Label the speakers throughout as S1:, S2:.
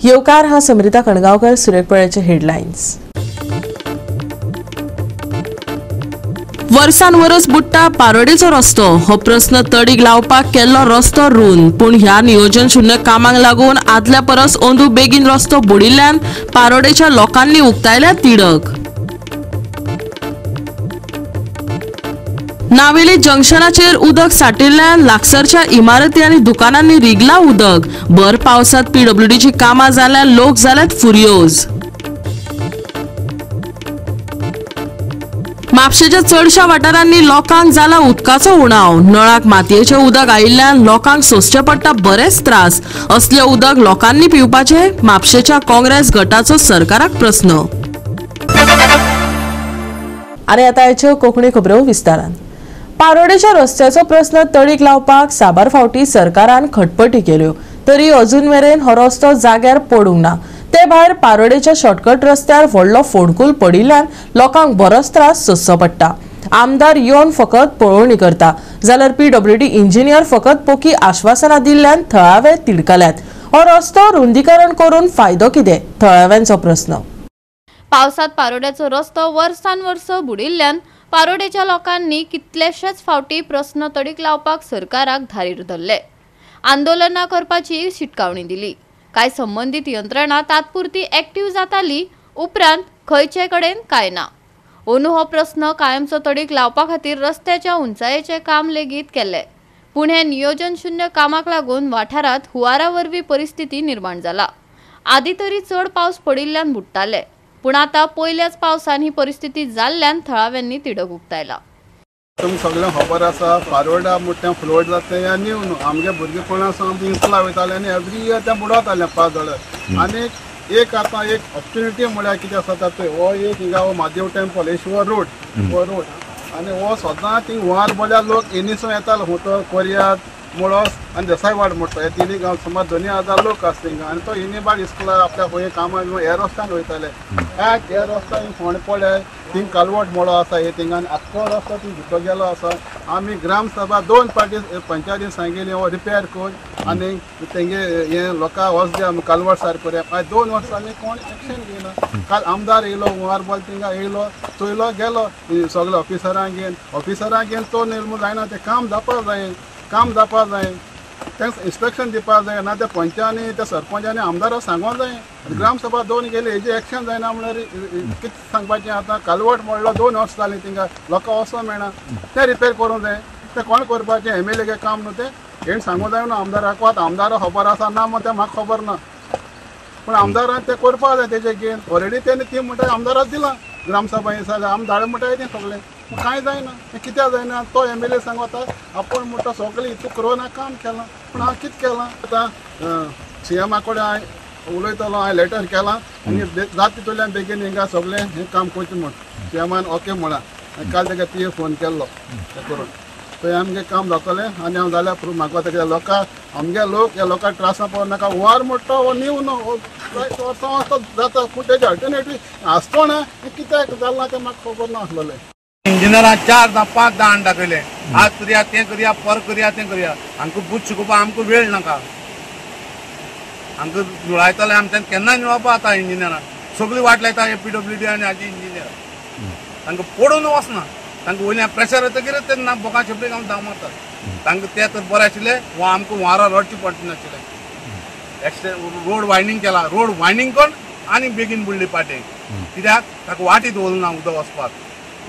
S1: येवकार हा समृता कणगावकर. सुरेखपळ्याचे हेडलायन्स. वर्सान वरस बुडटा पारोडेचो रस्तो. हो प्रस्न तडीक लावपाक केल्लो रस्तो रूंद, पूण ह्या नियोजन शून्य कामांक लागून आदल्या परस अंदू बेगीन रस्तो बुडिल्ल्यान पारोडेच्या लोकांनी उक्तायल्या तिडक. नावेली जंक्शनाचेर उदक साठिल्ल्यान लागसरच्या इमारती आनी दुकानांनी रिगला उदक. भर पावसांत पीडब्ल्यूडीची कामां जाल्यान लोक जाल्यात फुर्योज. म्हापशेच्या चडशा वाठारांनी लोकांक जाला उदकाचो उणाव. नळाक मातयेचें उदक आयिल्ल्यान लोकांक सोंसचें पडटा बरेच त्रास. असलें उदक लोकांनी पिवपाचें? म्हापशेच्या काँग्रेस गटाचो सरकाराक प्रस्न. आनी आतां हाच्यो कोंकणी खबरो विस्तारान. पारोडेच्या रस्त्याचो प्रस्न तडीक लावपाक साबार फावटी सरकारान खटपटी केल्यो, तरी अजून मेरेन हो रस्तो जाग्यार पडूंक ना. ते भायर पारोडेच्या शॉर्टकट रस्त्यार व्हडलो फोंडकूल पडिल्ल्यान लोकांक बरोच त्रास सोंसचो पडटा. आमदार येवन फकत पळोवणी करता, जाल्यार पीडब्ल्यूडी इंजिनियर फकत पोकी आश्वासनां दिल्ल्यान थळावे तिडकल्यात. हो रस्तो रुंदीकरण करून फायदो कितें? थळाव्यांचो प्रस्न.
S2: पावसांत पारोड्याचो रस्तो वर्सान वर्स बुडिल्ल्यान पारोडेच्या लोकांनी कितलेशेच फावटी प्रस्न तडीक लावपाक सरकाराक धारीर धरले. आंदोलनां करपाची शिटकावणी दिली. कांय संबंदीत यंत्रणा तात्पुरती एक्टिव्ह जाताली, उपरांत खंयचे कडेन काय ना. अंदू हो प्रस्न कायमचो तडीक लावपा खातीर रस्त्याच्या उंचायेचें काम लेगीत केलें, पूण हें नियोजन शून्य कामाक लागून वाठारांत हुंवारा वरवीं परिस्थिती निर्माण जाला. आदी तरी चड पावस पडिल्ल्यान बुडटाले, पूण आतां पयल्याच पावसान ही परिस्थिती जाल्ल्यान थळाव्यांनी तिडक उक्तायला.
S3: तुमकां सगळ्यांक खबर आसा, पारोडा मोठ्या फ्लोड जाता हें न्यू न्हू. आमगे भुरगेपणा सावन आमी इस्कुला वयताले आनी एवरी इयर तें बुडवतालें पावस जाल्यार. आनी एक आतां एक ऑपॉर्च्युनिटी म्हळ्यार कितें आसा तातूंत हो एक हिंगा हो म्हादेव टेम्पल ईश्वर रोड हो रोड आनी हो सदां ती हुंवार बोल्यार लोक एनिसून येतालो हुतो कोरियाद मुळोस आनी देसायवाड म्हणटा हे तिनी गांव सुमार 2000 लोक आसा थिंगा. आनी तो इनी इस्कुला आपल्या खंय कामाक ह्या रस्त्यान वयताले. ह्या रस्त्यान फोंड पडले थिंग कालवट मोळो आसा हे थिंगा आनी आख्खो रस्तो थिंग भितर गेलो आसा. आमी ग्रामसभा 2 पाटी पंचायतीन सांगिल्ली हो रिपेर कर आनी तेंगे हे लोकांक वच द्या कालवट सारको करुया. आयज 2 वर्सांनी कोण एक्शन घेयना. काल आमदार येयलो हुंवार बोल थिंगा येयलो चोयलो गेलो सगळे ऑफिसरांक घेवन ऑफिसरांक घेवन तो निर्मूल जायना. तें काम जावपाक जाय, काम जावपाक जाय, तांकां इन्स्ट्रक्शन दिवपाक जाय. ना त्या पंचांनी त्या सरपंचांनी आमदाराक सांगोंक जाय. ग्रामसभा 2 गेली हेजी एक्शन जायना म्हणल्यार कितें सांगपाचें. आतां कालवट मोडलो 2 वर्सां जालीं थिंगा लोकांक वचोंक मेळना. तें रिपेर करूंक जाय. तें कोण करपाचें? एम एल ए काम न्हू तें. हेण सांगूंक जाय न्हू आमदाराक. आतां आमदाराक खबर आसा ना म्हण तें म्हाका खबर ना, पूण आमदारान तें करपाक जाय. तेजें घेवन ऑलरेडी तेणें ती म्हणटा आमदाराक दिलां ग्रामसभा जाल्यार आमी धाड म्हणटा तें सगळें कांय जायना. तें कित्याक जायना? तो एम एल ए सांगता आपूण म्हणटा सगळें हितू कोरोना काम केलां, पूण हांवें कितें केलां? आतां सी एमा कडेन हांवें उलयतलो, हांवें लेटर केलां आनी जाता तितूंतल्यान बेगीन हिंगा सगळें हें काम करचें म्हूण सी एमान ओके म्हळां. आनी काल ताका पी ए फोन केल्लो तें करून थंय आमगें काम जातलें. आनी हांव जाल्यार प्रूफ मागता कित्याक लोकांक आमगे लोक ह्या लोकांक त्रासां पडोवं नाका. हुंवार म्हणटा हो न्यू न्हू, वर्सां वर्सां जाता, पूण तेजें अल्टरनेटीव आसतो ना कित्याक जालां तें म्हाका खबर नासलें.
S4: इंजिनियरां 4 5 दांड दाखयले, आज करया तें करया पर करया तें करया. हांकां बूथ शिकोवपाक आमकां वेळ नाका. हांकां निवळायतले आमच्यान केन्ना निवळपा आतां इंजिनियरां सगळी वाट लायता हे पीडब्ल्यूडी आनी हाजी इंजिनियर. तांकां पडून वचना, तांकां वयल्यान प्रेशर येतकीर ते ना बोका शेपडीक आमी धांव मारतात. तांकां ते तर बरें आशिल्ले वा आमकां हुंवारा रडची पडनाशिल्लें. रोड वायनींग केला, रोड वायनींग करून आनी बेगीन बुडली पाटे कित्याक ताका वाटी दवरना उदक वचपाक.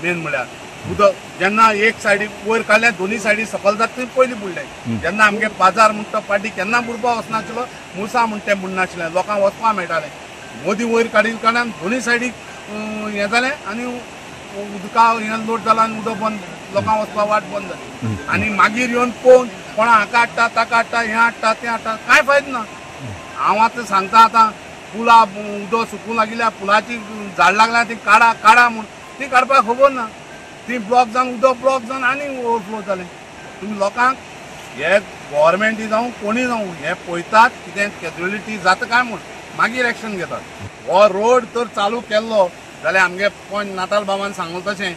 S4: मेन म्हळ्यार उदक जेन्ना एक सायडीक वयर काडल्या दोनी सायडी सकयल जाता थंय पयलीं बुडलें. जेन्ना आमगे बाजार म्हणटा पाटी केन्ना बुडपाक वचनाशिल्लो, मुसा म्हणटा तें बुडनाशिल्लें, लोकांक वचपाक मेळटालें. मदीं वयर काडिल्ले कारणान दोनी सायडीक हें जालें आनी उदका हें लोड जाला आनी उदक बंद, लोकांक वचपाक वाट बंद जाली. आनी मागीर येवन पळोवन कोणा हाका हाडटा ताका हाडटा हें हाडटा तें हाडटा, कांय फायदो ना. हांव आतां सांगता आतां पुला उदक सुकूंक लागिल्ल्या पुलाची झाड लागल्या ती काडा काडा म्हूण, ती काडपाक खबर ना. ती ब्लॉक जावन उदक ब्लॉक जावन आनी ओवरफ्लो जालें. तुमी लोकांक हे गव्हर्मेंटी जावं कोणी जावं हे पळयतात कितें कॅज्युअलिटी जाता काय म्हूण मागीर एक्शन घेतात. हो रोड तर चालू केल्लो जाल्यार आमगे पंच नाताल बाबान सांगलो तशें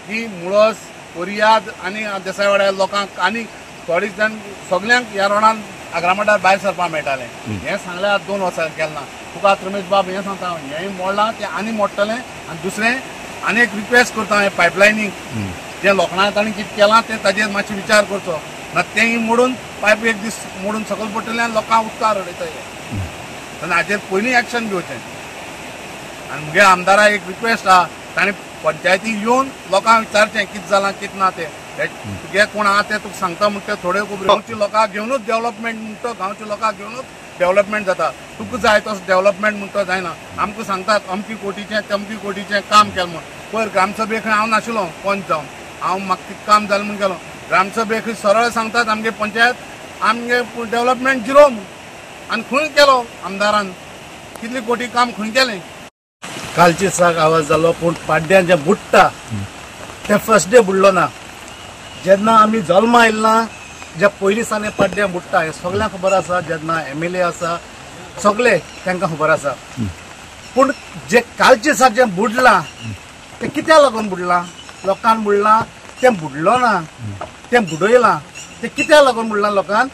S4: की मुळस कोरियाद आनी देसायवाड्या लोकांक आनी थोडे जाण सगल्यांक ह्या रोडान आग्रामठार भायर सरपाक मेळटालें. हें सांगल्यार आतां 2 वर्सां केलें ना. तुका आतां रमेश बाब हें सांगता हांव, हें मोडलां तें आनी मोडटलें. आनी दुसरें आनी एक रिक्वेस्ट करता, हें पायपलायनींग जें लोखणां ताणें कितें केलां तें ताजेर मातशें विचार करचो ना, तेंय मोडून पायप एक दीस मोडून सकयल पडटलें आनी लोकांक उदकार रडयतलें. तेन्ना हाजेर पयलीं एक्शन घेवचें. आनी मुगे आमदाराक एक रिक्वेस्ट आहा, ताणें पंचायतीक येवन लोकांक विचारचें कितें जालां कितें ना तें. तुगे कोण आहा तें तुका सांगता म्हणटा थोड्यो खबऱ्यो. गांवच्या लोकांक घेवनूच डेवलपमेंट म्हणटा, गांवच्या लोकांक घेवनूच डेवलपमेंट जाता. तुका जाय तसो डेवलपमेंट म्हणटा जायना. आमकां सांगतात अमकी कोटीचें तमकी कोटीचें काम केलें म्हूण. पयर ग्रामसभेक हांव नाशिल्लो पंच जावन, हांव म्हाका कितें काम जालें म्हूण गेलो. ग्रामसभेक सरळ सांगतात आमगे पंचायत आमगे डेवलपमेंट झिरो म्हूण. आनी खंय केलो आमदारान, कितली कोटी काम खंय केलें?
S5: कालचे दिसाक आवाज जालो, पूण पाड्ड्यां जें बुडटा तें फर्स्ट डे बुडलो ना. जेन्ना आमी जल्मा आयला ना ज्या पयलीं सावन पाड्ड्यां बुडटा हें सगल्यांक खबर आसा. जेन्ना एमएलए आसा सगळे तांकां खबर आसा. पूण जे कालचे दिसा जें बुडलां तें कित्याक लागून बुडलां? लोकान बुडलां तें बुडलो ना, तें बुडयलां. तें कित्याक लागून बुडलां लोकान?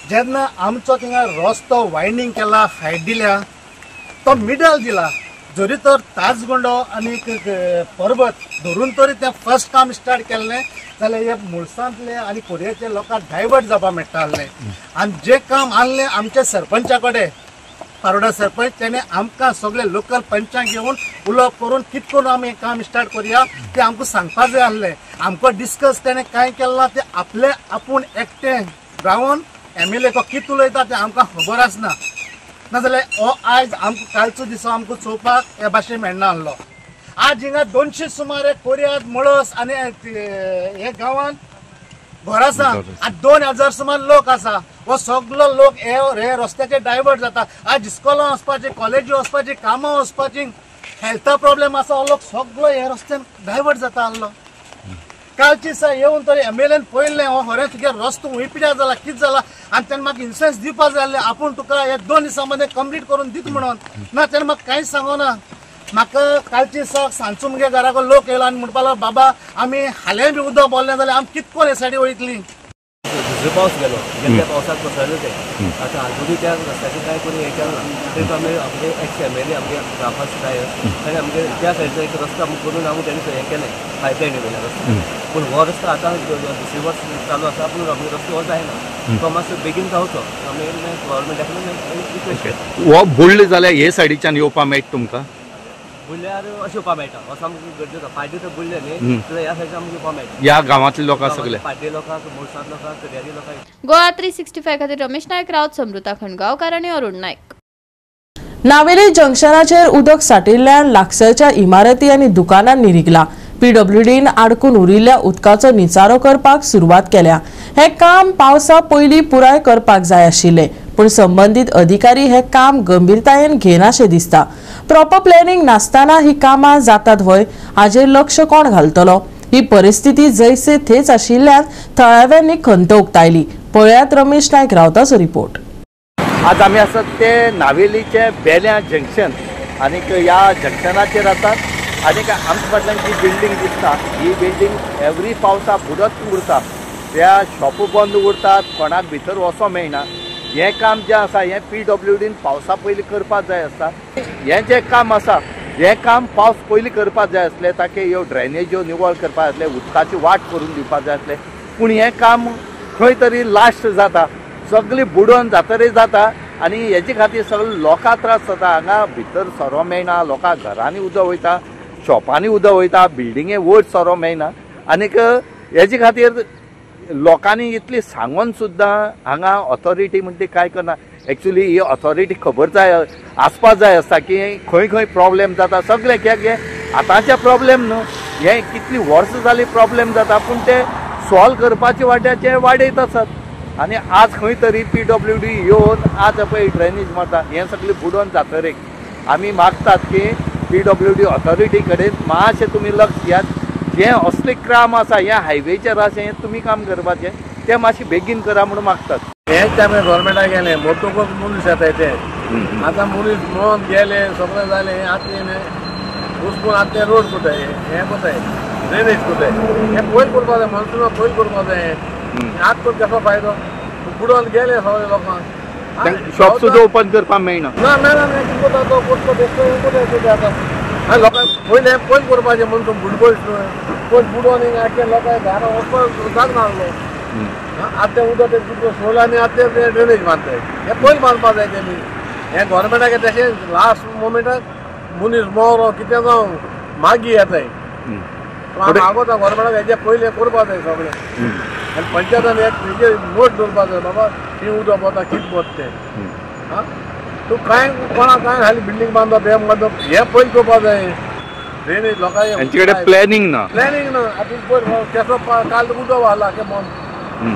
S5: जेन्ना आमचो थिंगा रस्तो वायंडींग केला, हायट दिल्या, तो मिडल दिला, जरी तर ताजगोंडो आनी पर्वत धरून तरी तें फर्स्ट काम स्टार्ट केल्लें जाल्यार हे मुळसांतले आनी कोरयेचे लोकांक डायवर्ट जावपाक मेळटालें. आनी जें काम आहलें आमच्या सरपंचा कडेन, पारोडा सरपंच, तेणें आमकां सगळे लोकल पंचांक घेवन उलोवप करून कितें करून आमी काम स्टार्ट करुया तें आमकां सांगपाक जाय आहलें. आमकां डिस्कस तेणें कांय केलें ना, तें आपले आपूण एकटें रावन एमएलए को कितें उलयता तें आमकां खबर आसना. नाजाल्यार हो आयज आमकां कालचो दिसो आमकां चोवपाक हे भाशेन मेळना आहलो. आज हिंगा 200 सुमारे कोरयाद मळस आनी हे गांवांत घर आसा, आज 2000 सुमार लोक आसा. हो सगलो लोक हे रस्त्याचेर डायवर्ट जाता. आज इस्कॉलां वचपाची, कॉलेजी वचपाची, कामां वचपाची, हेल्था प्रॉब्लेम आसा, हो लोक सगलो हे रस्त्यान डायवर्ट जाता आहलो. कालचे दिसा येवन तरी एमएलएन पळयलें हो खरें तुगे रस्तो हुंय पिड्यार जाला कितें जाला, आनी तेणें म्हाका इन्शुरन्स दिवपा जाय आहलें आपूण तुका हे 2 दिसां मदें कंप्लीट करून दिता म्हणून. ना तेणें म्हाका कांयच सांगना. म्हाका कालचे दिसा सांजचो मुगे घराक लोक येयलो आनी म्हणपाक लागलो, बाबा आमी हालें बी उदक भरलें जाल्यार आमी कितें करून हे सायडी वयतलीं.
S6: दुसरो पावस गेलो, गेल्ल्या पावसाक कोसळ्ळें तें. आतां आजुनूय त्या रस्त्याचेर कांय कोणी हें केलें ना. तरी आमी आमगे एक्स एमएलए आमगे राफास नायक ताणें आमगे त्या सायडीचो एक रस्तो आमकां करून आमकां तेणें हें केलें, पायपलायनी वयल्या रस्तो. पूण हो रस्तो आतां दुसरे वर्स चालू आसा, पूण आमगे रस्तो हो जायना, तो मातसो बेगीन जावचो आमी गव्हर्मेंटा कडेन रिक्वेस्ट करता.
S7: हो बुडले जाल्यार हे सायडीच्यान येवपाक मेळटा तुमकां?
S6: बुडल्यार अशें येवपाक मेळटा, असो आमकां गरजेचो. पाड्डे तर बुडले न्ही जाल्यार ह्या सायडीन आमकां येवपाक मेळटा,
S7: ह्या गांवांतले लोकांक सगळे,
S6: पाड्डे लोकांक, मुळसांत लोकांक, कड्यारी लोकांक.
S2: गोवा 365 खातीर रमेश नायक राऊत, समृता खंडगांवकार आनी अरुण नायक.
S1: नावेली जंक्शनाचेर उदक साठिल्ल्यान लागसरच्या इमारती आनी दुकानांनी रिगला. पीडब्ल्यूडीन आडकून उरिल्ल्या उदकाचो निचारो करपाक सुरवात केल्या. हें काम पावसा पयलीं पुराय करपाक जाय आशिल्लें, पूण संबंदीत अधिकारी हें काम गंभीरतायेन घेनाशें दिसता. प्रॉपर प्लॅनिंग नासतना ही कामां जातात व्हय, हाजेर लक्ष कोण घालतलो? ही परिस्थिती जैसे थेच आशिल्ल्यान थळाव्यांनी खंत उक्तायली. पळयात रमेश नायक रावताचो रिपोर्ट.
S7: आज आमी आसात ते नावेलीचे बेल्या जंक्शन आनीक ह्या जंक्शनाचेर आसात. आनीक आमच्या फाटल्यान जी बिल्डींग दिसता ही बिल्डींग एवरी पावसा बुडत उरता. त्या शॉप बंद उरतात, कोणाक भितर वचों मेळना. हें काम जें आसा हें पीडब्ल्यूडीन पावसा पयलीं करपाक जाय आसता. हें जें काम आसा हें काम पावस पयलीं करपाक जाय आसलें, ताके ह्यो ड्रेनेज्यो निवळ करपाक जाय आसलें, उदकाची वाट करून दिवपाक जाय आसलें. पूण हें काम खंय तरी लास्ट जाता, सगळी बुडोवन जातरी जाता आनी हेजे खातीर सगळे लोकांक त्रास जाता. हांगा भितर सोरो मेळना, लोकांक घरांनी उदक वयता, शॉपांनी उदक वयता, बिल्डिंगे वयर सोरो मेळना. आनीक हेजे खातीर लोकांनी इतली सांगून सुद्दां हांगा ऑथॉरिटी म्हणटी कांय करना. एक्चुली ही ऑथॉरिटी खबर जाय आसपा जाय आसता की खंय खंय प्रॉब्लेम जाता सगळें. कित्याक हें आतांचे प्रॉब्लेम न्हू, हें कितलीं वर्सां जालीं प्रॉब्लेम जाता, पूण ते सॉल्व करपाचे वाट्याचे वाडयत आसात. आनी आज खंय तरी पीडब्ल्यूडी येवन आज पळय ड्रेनेज मारता, हें सगळें बुडोवन जातरीक आमी मागतात की पीडब्ल्यूडी ऑथॉरिटी कडेन मातशें तुमी लक्ष दियात. जें असलें काम आसा हें हायवेचेर आसा हें तुमी काम करपाचें तें मातशें बेगीन करा म्हणून मागतात.
S8: हेच आमी गव्हर्मेंटाक गेले मोटोकूच मनीस येताय ते आतां मनीस मोन गेले सगळें जालें. आतां घुसपून आतां रोड कोताय, हें कोताय, ड्रेनेज कोताय, हें पयर करपा जाय, मॉन्सूना पयर करपा जाय. आतां करून कसो फायदो? बुडोवन गेले सगळे लोकांक.
S7: शॉप सुद्दां ओपन करपाक मेळना.
S8: ना मेळना, कितें करता तो करतो बेश्टो करता आतां. आनी लोकांक पयलें पयलीं करपाचें म्हणून तो बुडबोश न्हय, पयलीं बुडोवन हिंगा आख्खे लोकांक घरा वचपाक जाग नासलो. आतां तें उदक तें बुडबोश सोडलें आनी आतां ते ड्रेनेज बांदताय. हें पयलीं बांदपा जाय तेमी. हें गोवोरमेंटाक तशें लास्ट मोमेंटाक मनीस मरो कितें जावं मागीर येताय. मागोता गोवोरमेंटाक हेजें पयलें करपा जाय सगळें. आनी पंचायतान एक हेजेर नोट दवरपा जाय, बाबा ती उदक वता कितें वता तें. आं तूं कांय कोणा कांय खाली बिल्डींग बांदप हें बांदप हें पयलीं करपा जाय. ड्रेनेज लोकांक
S7: हेंचे कडेन प्लॅनिंग ना.
S8: प्लॅनिंग ना. आतां पयर केसो काल उदक वाडला की मन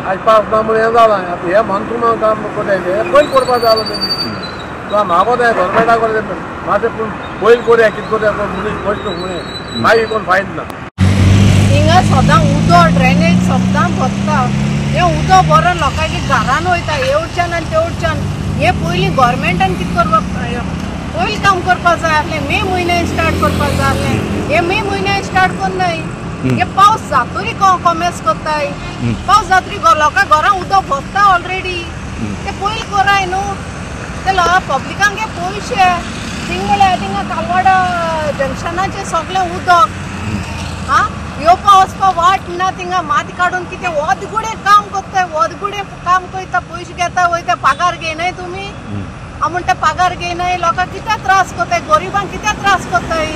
S8: आयज पावस ना म्हणून हें जालां. आतां हें मान्सूना काम करताय हें पयलीं करपा जाय आसलें तेमी. तुका मागोताय गोवोरमेंटा कडेन मातशें पूण पयलीं करया कितें करया मनीस कश्ट फुडें मागीर कोण फायद ना.
S9: हिंगा सदां उदक ड्रेनेज सदां भरता. हें उदक बरें लोकांच्या घरान वयता येवच्यान आनी तेवच्यान. हें पयलीं गोवोरमेंटान कितें करपाक पयलीं काम करपाक जाय आसलें. मे म्हयन्यान स्टार्ट करपाक जाय आसलें. हें मे म्हयन्यान स्टार्ट करनाय. हे पावस जातरी कॉमेस करताय. पावस जातरी लोकां घरां उदक भरता ऑलरेडी. ते पयलीं कराय न्हू. ते पब्लिकांक हे पयशे थिंग म्हळ्यार थिंगा कालवाडा जंक्शनाचें सगळें उदक आं येवपा वचपा वाट ना. थिंगा माती काडून कितें वदगुडे काम करताय, वदगुडे काम करता, पयशे घेता वयता, पगार घेयनाय तुमी. हांव म्हणटा पगार घेयनाय, लोकांक कितें त्रास करताय, गरिबांक कितें त्रास करताय.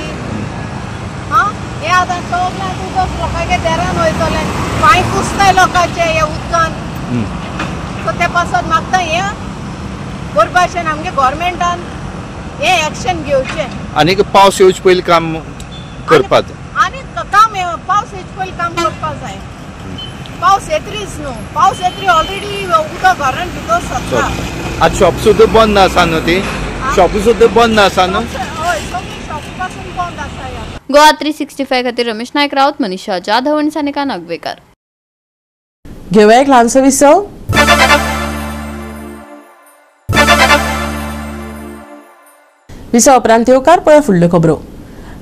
S9: आं हें आतां सगळें उदक लोकांच्या देरान वयतलें, पांय कुसताय लोकांचे हे उदकान. सो ते पासत मागता हें बरे भाशेन आमगे गोवोरमेंटान हें एक्शन घेवचें.
S7: आनी पावस येवचे पयलीं काम करपाक
S9: आनी काम पावस येवचे पयलीं काम करपाक जाय. पावस येतरीच न्हू, पावस येतरी ऑलरेडी उदक घरान भितर सरता.
S7: आतां शॉप सुद्दां बंद आसा न्हू? ती शॉप सुद्दां बंद आसा न्हू?
S9: हय, सगळीं शॉप पासून बंद आसा.
S2: गोवा 365 खातीर रमेश नायक राऊत, मनीषा जाधव आनी सानिका नागवेकर.
S1: घेवया एक ल्हानसो विसव. विसव उपरांत येवकार पळय फुडल्यो खबरो.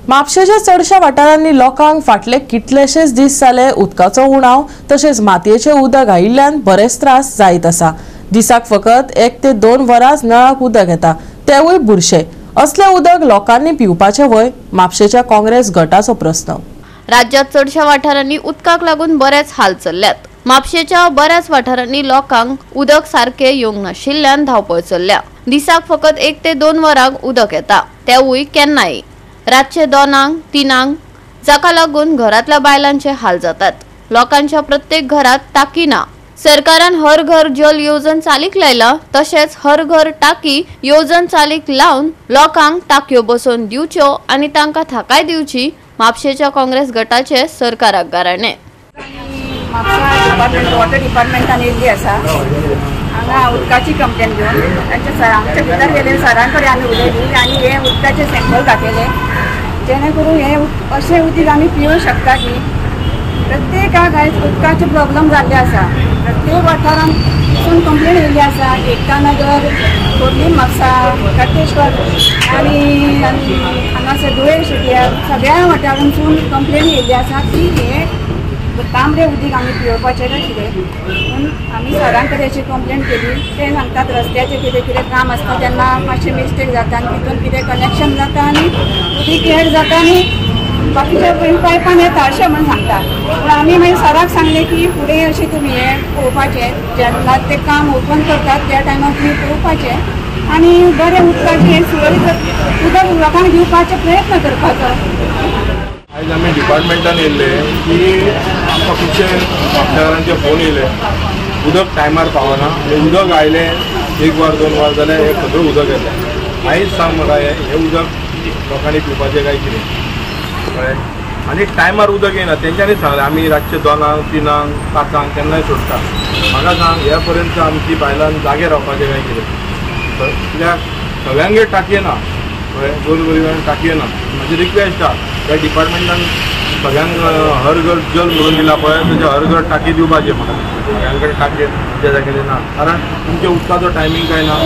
S1: म्हापशेच्या चडश्या वाठारांनी लोकांक फाटले कितलेशेच दीस जाले उदकाचो उणाव तशेंच मातयेचें उदक आयिल्ल्यान बरेच त्रास जायत आसा. दिसाक फकत 1 ते 2 वरांच नळाक उदक येता, तेवूय बुरशें. असलें उदक लोकांनी पिवपाचें व्हय? म्हापशेच्या काँग्रेस गटाचो प्रस्न.
S2: राज्यात चडश्या वाठारांनी उदकाक लागून बरेच हाल चल्ल्यात. म्हापशेच्या बऱ्याच वाठारांनी लोकांक उदक सारकें येवंक नाशिल्ल्यान धांवपळ चल्ल्या. दिसाक फकत 1 ते 2 वरांक उदक येता, तेवूय केन्नाय रातचे 2-3 तिनांक, जाका लागून घरांतल्या बायलांचे हाल जातात. लोकांच्या प्रत्येक घरात टाकी ना. सरकारान हर घर जल येवजण चालीक लायला, तशेंच हर घर टाकी येवजण चालीक लावन लोकांक टाकयो बसोवन दिवच्यो आनी तांकां थाकाय दिवची, म्हापशेच्या काँग्रेस गटाचे सरकाराक गाराणें.
S10: म्हापसा डिपार्टमेंट वॉटर डिपार्टमेंटान येयल्ली आसा हांगा उदकाची कंप्लेन घेवन. तांच्या सरांच्या भितर गेले, सरां कडेन आमी उलयली आनी हे उदकाचे सॅम्पल दाखयले, जेणे करून हे अशें उदीक आमी पिवंक शकता की प्रत्येकाक आयज उदकाचे प्रॉब्लम जाल्ले आसा. प्रत्येक वाठारांतसून कंप्लेन येयल्ली आसा. एकता नगर, खोर्लीम म्हापसा, काटेश्वर आनी हांगासर दुयें शेटयार सगळ्या वाठारांतसून कंप्लेन येयल्ली आसा की हे तांबडे उदीक आमी पिवपाचें काय कितें म्हणून आमी सरां कडेन अशी कंप्लेन केली. ते सांगतात रस्त्याचें कितें कितें काम आसता तेन्ना मातशें मिस्टेक जाता आनी तितून कितें कनेक्शन जाता आनी उदीक एड जाता आनी बाकीच्या पायपान येता अशें म्हूण सांगता. पूण आमी मागीर सराक सांगलें की फुडें अशें तुमी हें पळोवपाचें, जेन्ना तें काम ओपन करतात त्या टायमार तुमी पळोवपाचें आनी बरें उदकाचें हें सुरळीत उदक लोकांक दिवपाचो प्रयत्न करपाचो.
S11: आयज आमी डिपार्टमेंटान येयल्ले की आमकां खुबशे म्हापशेकारांचे फोन येयले, उदक टायमार पावना आनी उदक आयलें 1 वर 2 वर जाल्यार हें सगळें उदक येता. आयज सांग म्हाका हें उदक लोकांनी पिवपाचें काय कितें? कळ्ळें? आनी टायमार उदक येयना. तेंच्यांनी सांगलें आमी रातचे 2-3 5 केन्नाय सोडटा. म्हाका सांग ह्या पर्यंत आमची बायलां जागे रावपाचें काय कितें? कित्याक सगळ्यांगेर टाकये ना, कळ्ळें? गोरगरिबांक टाकये ना. म्हाजी रिक्वेस्ट आहा त्या डिपार्टमेंटान सगळ्यांक हर घर जल म्हणून दिला पळय, तेजे हर घर टाकी दिवपाचें. म्हाका सगळ्यां कडेन टाकये ज्या जाग्यार ना, कारण तुमच्या उदकाचो टायमींग काय ना,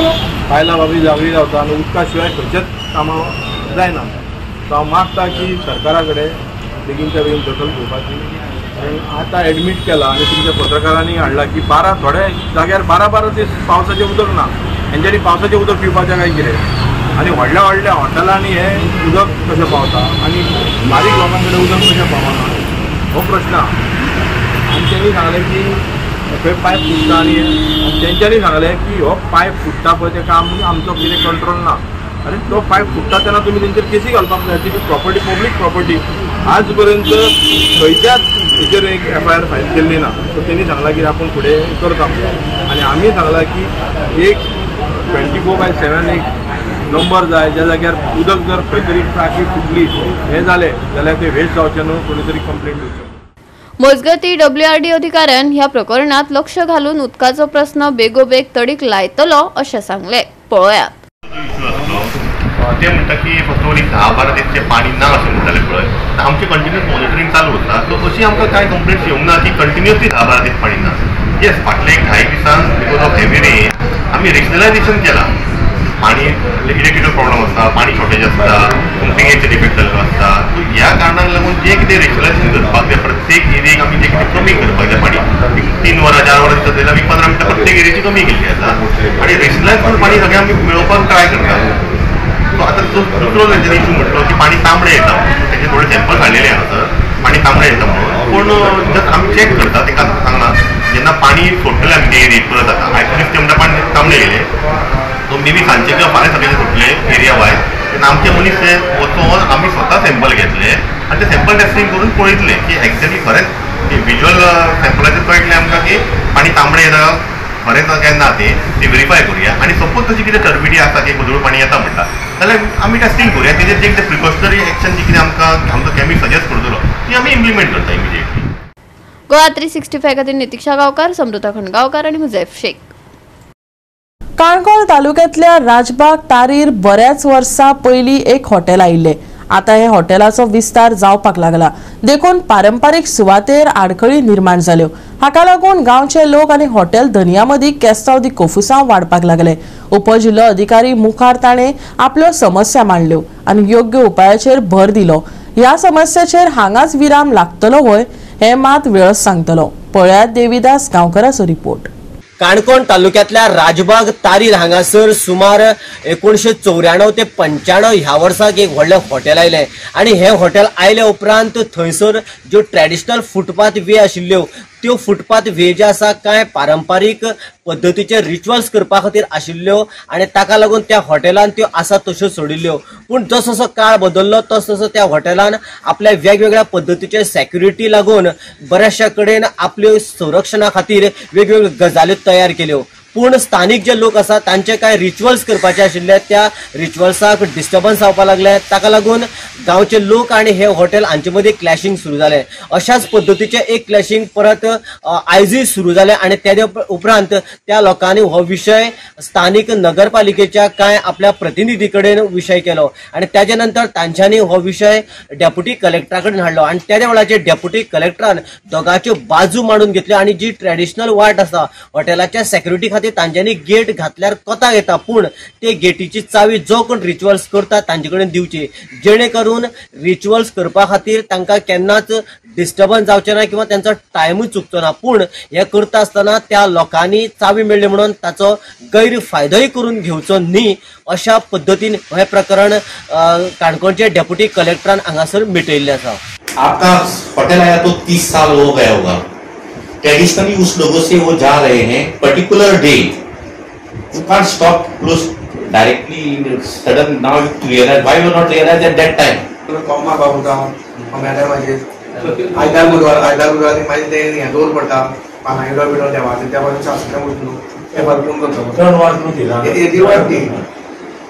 S11: बायलां बाबी जागरी रावता आनी उदका शिवाय खंयचेच कामां जायना. सो हांव मागता की सरकारा कडेन बेगीनच्या बेगीन दखल घेवपाची आतां एडमीट केला आनी तुमच्या पत्रकारांनी हाडला की 12 थोड्या जाग्यार 12-12 दीस पावसाचें उदक ना. हेंच्यांनी पावसाचें उदक पिवपाचें काय कितें? आनी व्हडल्या व्हडल्या हॉटेलांनी हें उदक कशें पावता आनी बारीक लोकां कडेन उदक कशें पावना हो प्रश्न आहा. आनी तेणी सांगलें की खंय पायप फुट्टा आनी तेंच्यांनी सांगलें की हो पायप फुट्टा पळय तें काम आमचो कितें कंट्रोल ना. आनी तो पायप फुट्टा तेन्ना तुमी तेंचेर केसी घालपाक जाय. ती प्रॉपर्टी पब्लीक प्रॉपर्टी आज पर्यंत खंयच्याच हेचेर एक एफआयआर फायल केल्ली ना. सो तेणी सांगलां की आपूण फुडें करता आनी आमी सांगलां की एक 24/7 एक नंबर जाय ज्या जाग्यार उदक जर खंय तरी टाकी फुटली हें जालें जाल्यार तें वेस्ट जावचें न्हू, कोणी तरी कंप्लेन दिवचें.
S2: मजगती डब्ल्यूआरडी अधिकाऱ्यान ह्या प्रकरणात लक्ष घालून उदकाचो प्रस्न बेगोबेग तडीक लायतलो अशें सांगलें. पळयात.
S12: ते म्हणटा की फक्त एक 10-12 दीस तें पाणी ना अशें म्हणटाले पळय, आमचें कंटिन्युअस मॉनिटरींग चालू उरता. सो अशी आमकां कांय कंप्लेंट्स येवंक ना की कंटिन्युअसली 10-12 दीस पाणी ना. येस, फाटले एक 10 दिसान because of heavy rain आमी रेशनलायझेशन केलां. पाणी इलेक्ट्रिकल प्रॉब्लम आसता, पाणी शॉर्टेज आसता, पंपिंगेचेर इफेक्ट जाल्लो आसता. सो ह्या कारणाक लागून जें कितें रेशनलायझेशन करपाक जाय प्रत्येक एरियेक आमी जें कितें कमी करपाक जाय पाणी 3 वरां 4 वरां दिसता जाल्यार आमी 15 मिनटां प्रत्येक एरियेची कमी केल्ली आसा आनी रेशनलायज करून पाणी सगळें आमी मेळोवपाक ट्राय करता. सो आतां दुसरो तेंच्यानी इशू म्हटलो की पाणी तांबडें येता, तेजे थोडे सॅम्पल्स हाडलेले आसा पाणी तांबडें येता म्हणून. पूण जस्ट आमी चॅक करता, तांकां सांगलां जेन्ना पाणी सोडटलें आमी ते एरियेक परत आतां आयज दीस ते म्हणटा पाणी तांबडें येयलें, सो मे बी सांजचे किंवा फाल्यां सगळें सोडले एरिया वायज तेन्ना आमचे मनीस ते वचोन आमी स्वता सॅम्पल घेतले आनी ते सॅम्पल टेस्टींग करून पळयतले की एक्झॅक्टली खरेंच विज्युअल सॅम्पलाचेर कळटलें आमकां की पाणी तांबडें येता खरेंच काय ना तें वेरीफाय करुया. आनी सपोज तशी कितें टर्बिडी आसा की गदूळ पाणी येता म्हणटा जाल्यार आमी टेस्टींग करुया. तेजेर जें कितें प्रिकॉशनरी एक्शन जी कितें आमकां आमचो केमिस्ट सजेस्ट करतलो ती आमी इम्प्लिमेंट करता इमिजिएटली.
S2: गोवा 365 खातीर नितिक्षा गांवकार, समृता खंडगांवकार आनी मुजैफ शेख.
S1: काणकोण तालुक्यांतल्या राजबाग तारीर बऱ्याच वर्सां पयलीं एक हॉटेल आयिल्लें. आतां हे हॉटेलाचो विस्तार जावपाक लागला देखून पारंपारीक सुवातेर आडखळी निर्माण जाल्यो. हाका लागून गांवचे लोक आनी हॉटेल धनया मदीं केस्तांव दी कोफुसांव वाडपाक लागले. उपजिल्लो अधिकारी मुखार ताणें आपल्यो समस्या मांडल्यो आनी योग्य उपायाचेर भर दिलो. ह्या समस्याचेर हांगाच विराम लागतलो व्हय हें मात वेळच सांगतलो. पळयात देवीदास गांवकराचो रिपोर्ट.
S13: काणकोण तालुक्यांतल्या राजबाग तारीर हांगासर सुमार 1994 ते 95 ह्या वर्साक एक व्हडलें हॉटेल आयलें आनी हें हॉटेल आयले उपरांत थंयसर ज्यो ट्रेडिशनल फुटपाथ वे आशिल्ल्यो त्यो फुटपाथ वे ज्यो आसा कांय पारंपारीक पद्दतीचे रिच्युअल्स करपा खातीर आशिल्ल्यो आनी ताका लागून त्या हॉटेलान त्यो आसा तश्यो सोडिल्ल्यो. पूण जसो जसो काळ बदल्लो तसो तसो त्या हॉटेलान आपल्या वेगवेगळ्या पद्दतीचे सेक्युरिटी लागून बऱ्याचशा कडेन आपल्यो संरक्षणा खातीर वेगवेगळ्यो गजाल्यो तयार केल्यो. पूण स्थानीक जे लोक आसा तांचे कांय रिच्युअल्स करपाचे आशिल्ले त्या रिच्युअल्साक डिस्टर्बन्स जावपाक लागले. ताका लागून गांवचे लोक आनी हे हॉटेल हांचे मदीं क्लॅशींग सुरू जालें. अशाच पद्दतीचें एक क्लॅशींग परत आयजूय सुरू जालें आनी तेजे उपरांत त्या लोकांनी हो विशय स्थानीक नगरपालिकेच्या कांय आपल्या प्रतिनिधी कडेन विशय केलो आनी तेजे नंतर तांच्यांनी हो विशय डेप्युटी कलेक्टरा कडेन हाडलो आनी तेज्या वेळाचेर डेप्युटी कलेक्टरान दोगांच्यो बाजू मांडून घेतल्यो आनी जी ट्रेडिशनल वाट आसा हॉटेलाच्या सेक्युरिटी खातीर तांच्यांनी गेट घातल्यार कोताक येता पूण ते गेटीची चावी जो कोण रिच्युअल्स करता तांचे कडेन दिवची जेणे करून रिच्युअल्स करपा खातीर तांकां केन्नाच डिस्टर्बन्स जावचें ना किंवा तांचो टायमूय चुकचो ना. पूण हें करता आसतना त्या लोकांनी चावी मेळ्ळी म्हणून ताचो गैरफायदोय करून घेवचो न्ही अशा पद्दतीन हें प्रकरण काणकोणचे डेप्युटी कलेक्टरान हांगासर मिटयिल्लें आसा.
S14: आपका हॉटेल आया तो 30 साल हो गया होगा. ट्रेडिशनली उस लोगों से वो जा रहे हैं particular day. You can't stop close directly in sudden. Now you realise why you not realise at that time.
S15: कोमा बाबूता टायमाचेर आयतार गुरवार आयतार गुरवार मागीर ते हें दवर पडटा पानां बिडो देवाचें त्या बाजून शास्त्रां वयतलो ते बाजून करता.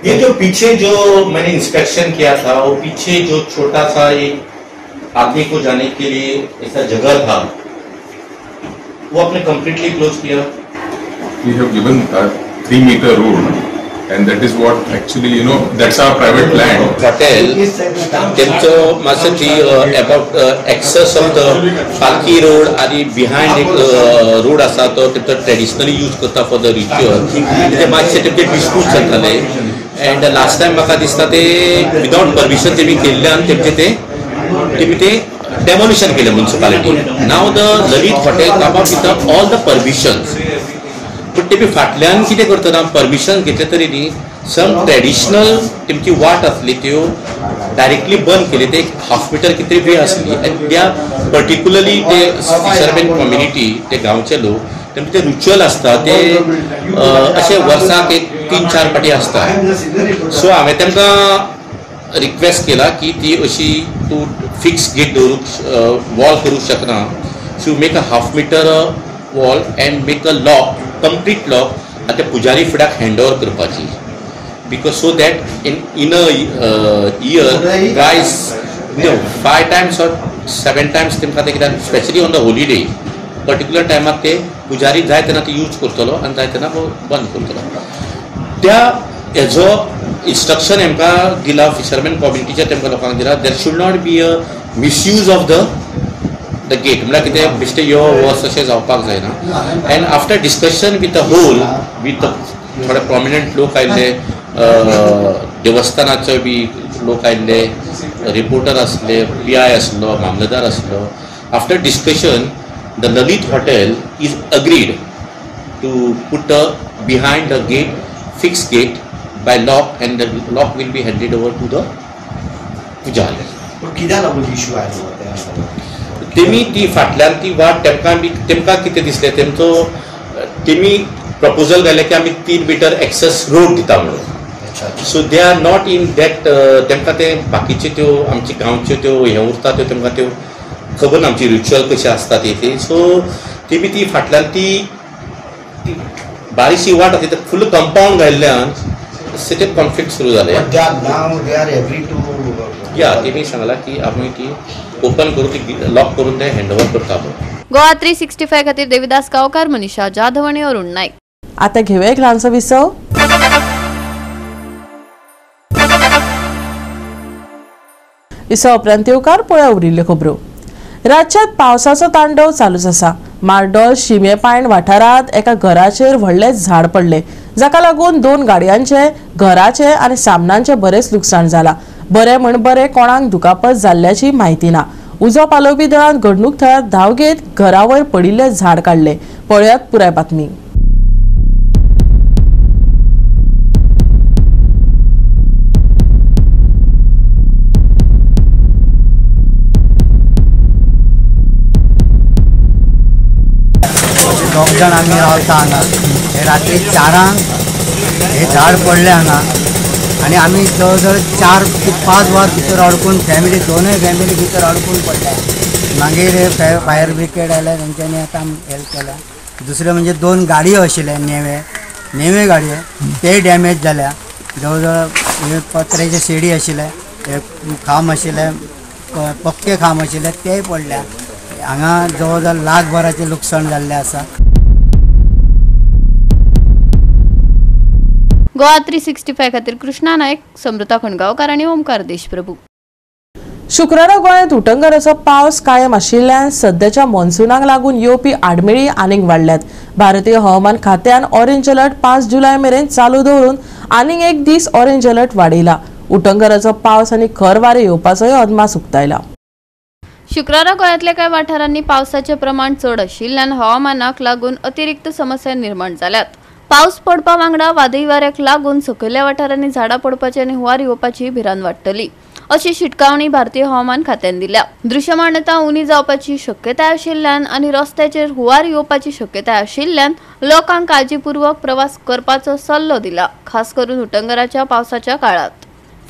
S14: ये जो पीछे जो मैंने इंस्पेक्शन किया था वो पीछे जो छोटा सा एक आदमी को जाने के लिए ऐसा जगह था वो आपने कंप्लीटली क्लोज किया.
S16: We have given a 3-meter road and that is what actually, you know, that's our private land.
S14: Hotel तेंचो मातसो ती about access of the Palki road आनी बिहायंड एक रोड आसा तो तेंचो ट्रेडिशनली यूज करता फॉर the ritual. ते मातशे तेमचे डिस्प्यूट जाताले एंड लास्ट टायम म्हाका दिसता ते विदाउट परमिशन तेमी केल्ल्यान तेमचे ते तेमी ते डेमोलिशन केलें municipality. Now the Lalit hotel come up with all the permissions, पूण तेमी फाटल्यान कितें करतना परमिशन घेतलें तरी न्ही सम ट्रेडिशनल तेमची वाट आसली त्यो डायरेक्टली बंद केली. ते एक हाफ मिटर कितें वे आसली आनी त्या पर्टिक्युलरली ते फिशरमॅन कम्युनिटी ते गांवचे लोक तेमचे ते रिच्युअल आसता ते अशे वर्साक एक 3-4 पाटी आसता. सो हांवें तांकां रिक्वेस्ट केला की ती अशी तूं फिक्स गेट दवरूंक वॉल करूंक शकना, so make a half meter wall and make a lock, complete lock आनी त्या पुजारी फुड्याक हँड ओवर करपाची, because so that in a year guys 5 times or 7 times तेमकां ते कित्याक specially on the holiday particular टायमाक ते पुजारी जाय तेन्ना ते यूज करतलो आनी जाय तेन्ना बंद करतलो. त्या हेजो इन्स्ट्रक्शन हेमकां दिला फिशरमॅन कम्युनिटीच्या तेमकां लोकांक दिला, there should not be a misuse of the gate, म्हळ्यार कितें बेश्टें यो वच अशें जावपाक जायना. And after discussion with the whole with थोडे प्रोमिनंट लोक आयिल्ले, देवस्थानाचो बी लोक आयिल्ले, रिपोर्टर आसले, पी I आसलो, मामलेदार आसलो. After discussion the Lalit hotel is agreed to put a behind the gate fix gate by lock and the lock will be handed over to the pujari.
S17: कित्याक लागून इश्यू आयलो
S14: तेमी ती फाटल्यान ती वाट तेमकां तेमकां कितें दिसलें तेमचो तेमी प्रपोजल घालें की आमी 3 मिटर एक्सेस रोड दिता म्हणून. So they are not in that तेमकां ते बाकीच्यो त्यो आमचे गांवच्यो त्यो हें उरता त्यो तेमकां त्यो खबर ना आमची रिच्युअल कशी आसता ती. सो तेमी ती फाटल्यान ती बारीकशी वाट आसली फुल कंपाउंड घाल्ल्यान ते कॉन्फ्लिक्ट सुरू जाले. या तेमी सांगला की आमी ती ओपन करून ती लॉक करून ते हँड ओवर करता.
S2: गोवा 365 खातीर देविदास गांवकार, मनीषा जाधव आनी अरुण नाईक.
S1: आता घेऊया एक ल्हानसो विसव. विसव उपरांत येवकार पळया उरिल्ल्यो खबरो. राज्यात पावसाचो तांडव चालूच आसा. मार्डोल शिमेपायण वाठारांत एका घराचेर व्हडलें झाड पडलें, जाका लागून 2 गाडयांचे, घराचे आनी सामनांचे बरेच लुकसाण जाला. बरें म्हण बरें कोणाक दुखापत जाल्ल्याची म्हायती ना. उजो पालोवपी दळान घडणूक थळार धांव घेत घरावयर पडिल्लें झाड काडलें. पळयात पुराय बातमी.
S18: दोग जाण आमी रावता हांगा. हे रात्री 4 हे झाड पडलें हांगा आनी आमी जवळ जवळ 4 ते 5 वर भितर अडकून फॅमिली, दोनूय फॅमिली भितर अडकून पडल्या. मागीर हे फायर ब्रिगेड आयले, तेंच्यांनी आतां हेल्प केल्या. दुसरें म्हणजे 2 गाडयो आशिल्ले नेवे नेवे गाडयो ते डॅमेज जाल्या. जवळ जवळ पत्र्याचे शेडी आशिल्ले, खांब आशिल्ले, पक्के खांब आशिल्ले तेय पडल्या. हांगा जवळ जवळ लाखभराचें लुकसाण जाल्लें आसा.
S2: गोवा 365 खातीर कृष्णा नायक, समृता खणगांवकार आनी ओमकार देशप्रभू.
S1: शुक्रारा गोंयांत उटंगाराचो पावस कायम आशिल्ल्यान सद्याच्या मॉन्सुनाक लागून येवपी आडमेळी आनीक वाडल्यात. भारतीय हवामान खात्यान ऑरेंज अलर्ट 5 जुलय मेरेन चालू दवरून आनीक एक दीस ऑरेंज अलर्ट वाडयला. उटंगाराचो पावस आनी खर वारें येवपाचोय अदमास उक्तायला.
S2: शुक्रारा गोंयांतल्या कांय वाठारांनी पावसाचें प्रमाण चड आशिल्ल्यान हवामानाक लागून अतिरिक्त समस्या निर्माण जाल्यात. पावस पडपा वांगडा वादळी वाऱ्याक लागून सकयल्या वाठारांनी झाडां पडपाची आनी हुंवार येवपाची भिरांत वाडटली अशी शिटकावणी भारतीय हवामान खात्यान दिल्या. दृश्यमानता उणी जावपाची शक्यताय आशिल्ल्यान आनी रस्त्याचेर हुंवार येवपाची शक्यताय आशिल्ल्यान लोकांक काळजीपूर्वक प्रवास करपाचो सल्लो दिला, खास करून उटंगाराच्या पावसाच्या काळात.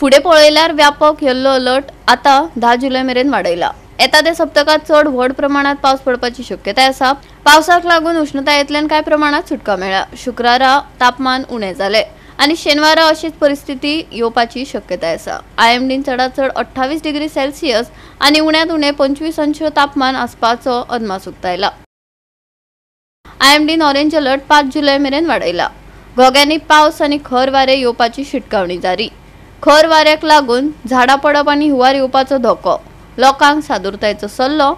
S2: फुडें पळयल्यार व्यापक येल्लो अलर्ट आतां 10 जुलय मेरेन वाडयला. येता त्या सप्तकात चड व्हड प्रमाणात पावस पडपाची शक्यताय आसा. पावसाक लागून उष्णतायेंतल्यान कांय प्रमाणात सुटका मेळ्ळ्या. शुक्रारा तापमान उणें जालें आनी शेनवारा अशीच परिस्थिती येवपाची शक्यताय आसा. आयएमडीन चडात चड 28 डिग्री सेल्सियस आनी उण्यांत उणें 25 अंश तापमान आसपाचो अदमास उक्तायला. आयएमडीन ऑरेंज अलर्ट 5 जुलय मेरेन वाडयला. घोग्यांनी पावस आनी खर वारें येवपाची शिटकावणी जारी. खर वाऱ्याक लागून झाडां पडप आनी हुंवार येवपाचो धोको, लोकांक सादुरतायेचो सल्लो.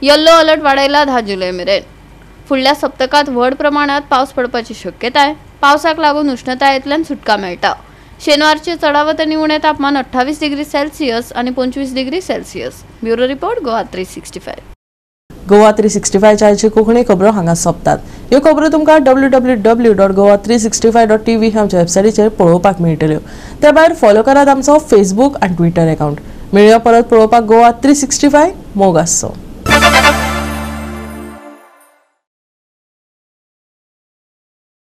S2: येल्लो अलर्ट वाडयला 10 जुलय मेरेन. फुडल्या सप्तकात व्हड प्रमाणात पावस पडपाची शक्यताय. पावसाक लागून उष्णतायेंतल्यान सुटका मेळटा. शेनवारचे चडावत आनी उणें तापमान 28 डिग्री सेल्सियस आनी 25 degree Celsius. Bureau report, Goa 365.
S1: Goa 365च्या Konkani खबरो हांगा सोंपतात. ह्यो खबरो तुमकां www.goa365.tv ह्या आमच्या वेबसायटीचेर पळोवपाक मेळटल्यो. त्या भायर फॉलो करात आमचो फेसबूक आनी ट्विटर अकाउंट. मेळया परत पळोवपाक गोवा 365. मोग आसचो.